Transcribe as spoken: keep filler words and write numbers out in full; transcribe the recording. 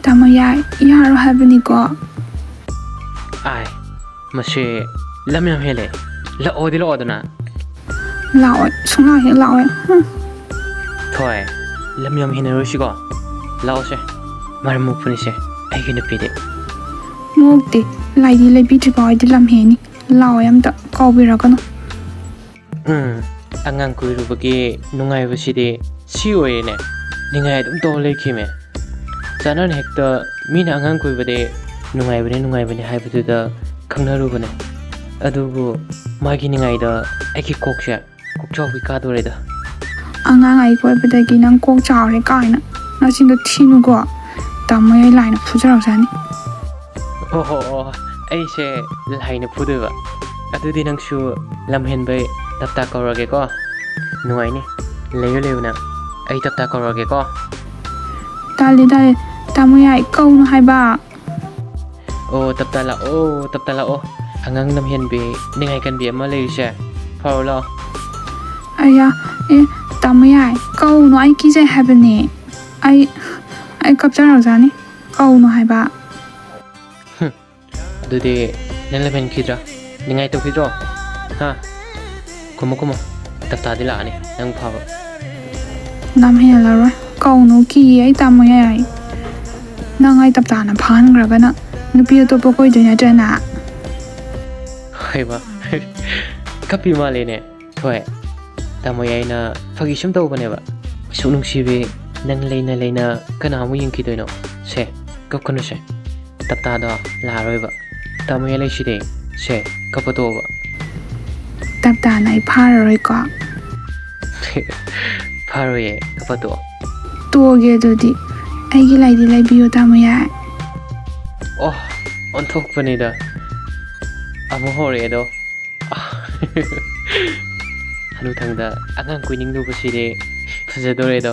ꯇꯥꯃꯣ ꯌꯥꯏ, ꯌꯥꯔꯣꯏ ꯍꯥꯏꯕꯅꯤꯀꯣ꯫ ꯑꯥꯏ, ꯃꯁꯤ ꯂꯝ ꯌꯥꯝ ꯍꯦꯜꯂꯦ꯫ ꯂꯥꯛꯑꯣꯗꯤ ꯂꯥꯛꯑꯣꯗꯅ꯫ ꯂꯥꯛꯑꯣꯏ, ꯁꯨꯡꯂꯥꯛ ꯍꯦꯛ ꯂꯥꯛꯑꯣꯏ꯫ ꯍꯨꯝ꯫ ꯊꯣꯏ, ꯂꯝ ꯌꯥꯝ ꯍꯦꯟꯅꯔꯣꯏꯁꯤꯀꯣ꯫ ꯂꯥꯛꯑꯣꯁꯦ꯫ ꯃꯔꯝ ꯃꯣꯛꯄꯅꯤꯁꯦ, ꯑꯩꯒꯤ ꯅꯨꯄꯤꯗꯤ꯫ ꯃꯣꯛꯇꯦ, ꯂꯥꯏꯗꯤ ꯂꯩꯕꯤꯗ꯭ꯔꯤ ꯐꯥꯎ ꯑꯩꯗꯤ ꯂꯝ ꯍꯦꯟꯅꯤ꯫ ꯂꯥꯛꯑꯣꯏ, ꯑꯝꯇ ꯀꯥꯎꯕꯤꯔꯛꯀꯅꯨ꯫ ꯎꯝ, ꯑꯉꯥꯡ ꯀꯣꯏꯔꯨꯕꯒꯤ ꯅꯨꯡꯉꯥꯏꯕꯁꯤꯗꯤ ꯁꯤ ꯑꯣꯏꯔꯦꯅꯦ꯫ ꯅꯤꯡꯉꯥꯏ ꯑꯗꯨꯝ ꯇꯧꯔ ꯂꯩꯈꯤꯃꯦ꯫ ꯆꯥꯅꯅ ꯍꯦꯛꯇ ꯃꯤꯅ ꯑꯉꯥꯡ ꯀꯣꯏꯕꯗꯤ ꯅꯨꯡꯉꯥꯏꯕꯅꯤ, ꯅꯨꯡꯉꯥꯏꯕꯅꯤ ꯍꯥꯏꯕꯗꯨꯗ ꯈꯪꯅꯔꯨꯕꯅꯦ꯫ ꯑꯗꯨꯕꯨ ꯃꯥꯒꯤ ꯅꯤꯡꯉꯥꯏꯗ ꯑꯩꯒꯤ ꯀꯣꯛꯁꯦ ꯀꯣꯛꯆꯥꯎꯕꯤ ꯀꯥꯗꯣꯔꯦꯗ꯫ ꯑꯉꯥꯡ ꯑꯩ ꯀꯣꯏꯕꯗꯒꯤ ꯅꯪ ꯀꯣꯛ ꯆꯥꯎꯔꯦ ꯀꯥꯏꯅ ꯅꯆꯤꯟꯗꯣ ꯊꯤꯅꯨꯀꯣ꯫ ꯇꯥꯃꯣ ꯑꯩ ꯂꯥꯏꯅ ꯐꯨꯖꯔꯛꯁꯅꯤ꯫ ꯑꯣ ꯍꯣ, ꯑꯣ, ꯑꯩꯁꯦ ꯂꯥꯏꯅ ꯐꯨꯗꯣꯏꯕ꯫ ꯑꯗꯨꯗꯤ ꯅꯪꯁꯨ ꯂꯝꯍꯦꯟꯕꯩ ꯇꯞꯇꯥ ꯀꯧꯔꯒꯦꯀꯣ꯫ ꯅꯨꯡꯉꯥꯏꯅꯤ꯫ ꯂꯩꯌꯨ, ꯂꯩꯌꯨ ꯅꯪ꯫ ꯑꯩ ꯇꯞꯇꯥ ꯀꯧꯔꯒꯦꯀꯣ꯫ ꯇꯥꯜꯂꯦ, ꯇꯥꯜꯂꯦ꯫ ꯇꯥꯃꯣ ꯌꯥꯏ, ꯀꯧꯅꯨ ꯍꯥꯏꯕ꯫ ꯑꯣ, ꯇꯞꯇꯥ ꯂꯥꯛꯑꯣ, ꯇꯞꯇꯥ ꯂꯥꯛꯑꯣ꯫ ꯑꯉꯥꯡ ꯂꯝꯍꯦꯟꯕꯤ, ꯅꯤꯡꯉꯥꯏ ꯀꯟꯕꯤ ꯑꯃ ꯂꯩꯔꯤꯁꯦ꯫ ꯐꯥꯎꯔꯣ ꯂꯥꯛꯑꯣ꯫ ꯑꯌꯥ, ꯑꯦ, ꯇꯥꯃꯣ ꯌꯥꯏ, ꯀꯧꯅꯨ, ꯑꯩ ꯀꯤꯖꯩ ꯍꯥꯏꯕꯅꯦ꯫ ꯑꯩ, ꯑꯩ ꯀꯞꯆꯔꯛꯖꯥꯅꯤ꯫ ꯀꯧꯅꯨ ꯍꯥꯏꯕ꯫ ꯍꯨꯝ, ꯑꯗꯨꯗꯤ ꯅꯪ ꯂꯝꯍꯦꯟꯈꯤꯗ꯭ꯔꯣ? ꯅꯤꯡꯉꯥꯏ ꯇꯧꯈꯤꯗ꯭ꯔꯣ? ꯍꯥ? ꯈꯨꯝꯃꯨ, ꯈꯨꯝꯃꯨ꯫ ꯇꯞꯇꯥꯗꯤ ꯂꯥꯛꯑꯅꯤ ꯅꯪ ꯐꯥꯕ꯫ ꯂꯝ ꯍꯦꯜꯂꯔꯣꯏ꯫ ꯀꯧꯅꯨ, ꯀꯤꯌꯦ ꯑꯩ ꯇꯥꯃꯣ ꯌꯥꯏ꯫ ꯅꯪ ꯑꯩ ꯇꯞꯇꯥꯅ ꯐꯥꯍꯟꯈ꯭ꯔꯒꯅ ꯅꯨꯄꯤ ꯑꯇꯣꯞꯄ ꯀꯣꯏꯗꯣꯏ ꯅꯠꯇ꯭ꯔꯅ? ꯍꯩꯃꯥ, ꯀꯞꯄꯤ ꯃꯥꯜꯂꯦꯅꯦ꯫ ꯊꯣꯏ, ꯇꯥꯃꯣ ꯌꯥꯏꯅ ꯐꯥꯒꯤ ꯁꯨꯝ ꯇꯧꯕꯅꯦꯕ꯫ ꯑꯁꯨꯛ ꯅꯨꯡꯁꯤꯕꯤ ꯅꯪ ꯂꯩꯅ ꯂꯩꯅ ꯀꯅꯥꯃꯨꯛ ꯌꯦꯡꯈꯤꯗꯣꯏꯅꯣ? ꯁꯦ, ꯀꯞꯀꯅꯨꯁꯦ꯫ ꯇꯞꯇꯥꯗꯣ ꯂꯥꯛꯑꯔꯣꯏꯕ꯫ ꯇꯥꯃꯣ ꯌꯥꯏ ꯂꯩꯁꯤꯗꯤ꯫ ꯁꯦ, ꯀꯞꯄ ꯇꯣꯛꯑꯣꯕ꯫ ꯇꯞꯇꯥꯅ ꯑꯩ ꯐꯥꯔꯔꯣꯏꯀꯣ? ꯐꯥꯔꯣꯏꯌꯦ, ꯀꯞꯄ ꯇꯣꯛꯑꯣ꯫ ꯇꯣꯛꯑꯒꯦ ꯑꯗꯨꯗꯤ꯫ ꯑꯩꯒꯤ ꯂꯥꯏꯗꯤ ꯂꯩꯕꯤꯌꯨ ꯇꯥꯃꯣ ꯌꯥꯏ꯫ ꯑꯣ, ꯑꯣꯟꯊꯣꯛꯄꯅꯤꯗ꯫ ꯑꯃꯨꯛ ꯍꯧꯔꯛꯑꯦꯗꯣ꯫ ꯍꯅꯨꯊꯪꯗ ꯑꯉꯥꯡ ꯀꯣꯏꯅꯤꯡꯂꯨꯕꯁꯤꯗꯤ ꯐꯖꯗꯣꯔꯦꯗꯣ꯫